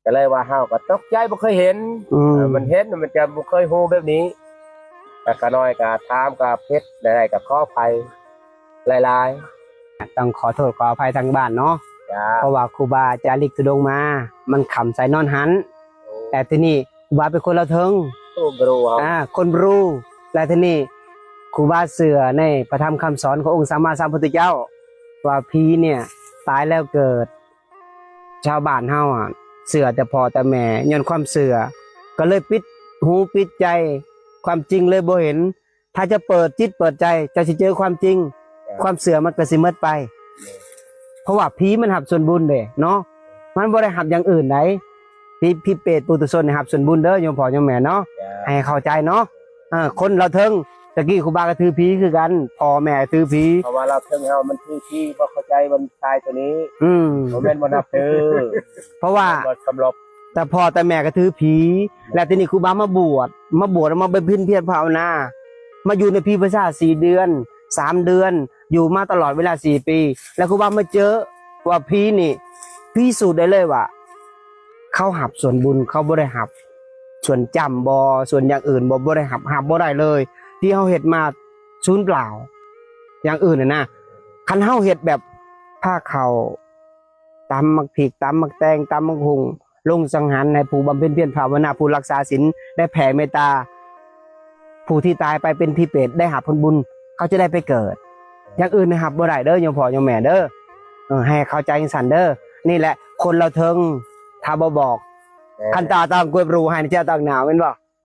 ກໍເລີຍວ່າເຮົາກໍຕົກໃຈ ບໍ່ເຄີຍເຫັນ ອືມ ເອີ ມັນເຫັນ ມັນຈະບໍ່ເຄີຍຮູ້ແບບນີ້ ກໍຂະນ້ອຍກໍຖາມກໍຜິດ ໃດໆກໍຂໍອະໄພຫຼາຍໆ. ຕ້ອງຂໍໂທດຂໍອະໄພທາງບ້ານເນາະ ເຈົ້າ ເພາະວ່າຄູບາຈາລິກທຸດົງມາ ມັນຄ່ຳໃສນອນຫັນ ໂອ້ ແຕ່ທີນີ້ຄູບາເປັນຄົນລາວເທິງ ຄົນບຣູເຮົາ ອ່າ ຄົນບຣູ ແລະ ທີນີ້ຄູບາເຊື່ອໃນພະທຳຄຳສອນຂອງອົງສຳມາສຳພຸດທະເຈົ້າ ວ່າຜີເນີ້ຍຕາຍແລ້ວເກີດ. ຊາວບ້ານເຮົາອະເຊື່ອແຕ່ພໍ່ແຕ່ແມ່ ຍ້ອນຄວາມເຊື່ອ ກໍເລີຍປິດຫູປິດໃຈ ຄວາມຈິງເລີຍບໍ່ເຫັນ. ຖ້າຈະເປີດຈິດເປີດໃຈ ເຈົ້າຊິເຈີຄວາມຈິງ ເຈົ້າ ຄວາມເຊື່ອມັນກໍຊິໝົດໄປ ເພາະວ່າຜີມັນຮັບສ່ວນບຸນເດ້ເນາະ ມັນບໍ່ໄດ້ຮັບຢ່າງອື່ນໃດ. ຜີ ຜີເປດປຸຖຸຊົນນີ້ຮັບສ່ວນບຸນເດີ ໂຍມພໍ່ໂຍມແມ່ເນາະ ເຈົ້າ ໃຫ້ເຂົ້າໃຈເນາະ. ເອີ ຄົນລາວເທິງ ຕະກີ້ຄູບາກໍຖືຜີຄືກັນ ພໍ່ແມ່ຖືຜີ ເພາະວ່າລາວເທິງເຮົາມັນຖືຜີ ບໍ່ເຂົ້າໃຈມັນຊາຍໂຕນີ້ ອືມ ບໍ່ແມ່ນບໍ່ນັບຖື ເພາະວ່າ ບໍ່ສຳລັບ ແຕ່ພໍ່ແຕ່ແມ່ກໍຖືຜີ ແລະ ທີນີ້ຄູບາມາບວດ ມາບວດ ມາບຳເພັນພຽນພາວະນາ ມາຢູ່ໃນຜີພາສາສີ່ເດືອນ ສາມເດືອນ ຢູ່ມາຕະຫຼອດເວລາສີ່ປີ ແລະ ຄູບາມາເຈີວ່າຜີນີ້ ພິສູດໄດ້ເລີຍວ່າ ເຂົາຮັບສ່ວນບຸນ ເຂົາບໍ່ໄດ້ຮັບສ່ວນຈ້ຳບໍ່ ສ່ວນຢ່າງອື່ນບໍ່ ບໍ່ໄດ້ຮັບ ຮັບບໍ່ໄດ້ເລີຍ ທີ່ເຮົາເຮັດມາສູນເປົ່າ ຢ່າງອື່ນນະ ຄັນເຮົາເຮັດແບບພາເຂົ້າ ຕຳໝາກພິກ ຕຳໝາກແຕງ ຕຳໝາກຫຸ່ງ ລົງສັງຫານໃຫ້ຜູ້ບຳເພັນພຽນພາວະນາ ຜູ້ລັກສາສິນ ໄດ້ແຜ່ເມດຕາ ຜູ້ທີ່ຕາຍໄປເປັນຜີເປດໄດ້ຮັບຜົນບຸນ ເຂົາຈະໄດ້ໄປເກີດ ຢ່າງອື່ນຮັບບໍ່ໄດ້ເດີ ໂຍມພໍ່ໂຍມແມ່ເດີ ເອີ ໃຫ້ເຂົ້າໃຈຈັ່ງຊັ້ນເດີ. ນີ້ແຫຼະຄົນລາວເທິງ ຖ້າບໍ່ບອກ ແມ່ນ ຄັນຕາຕາງກວຍບຣູໃຫ້ເຈົ້າຕາງໜາວແມ່ນບໍ່?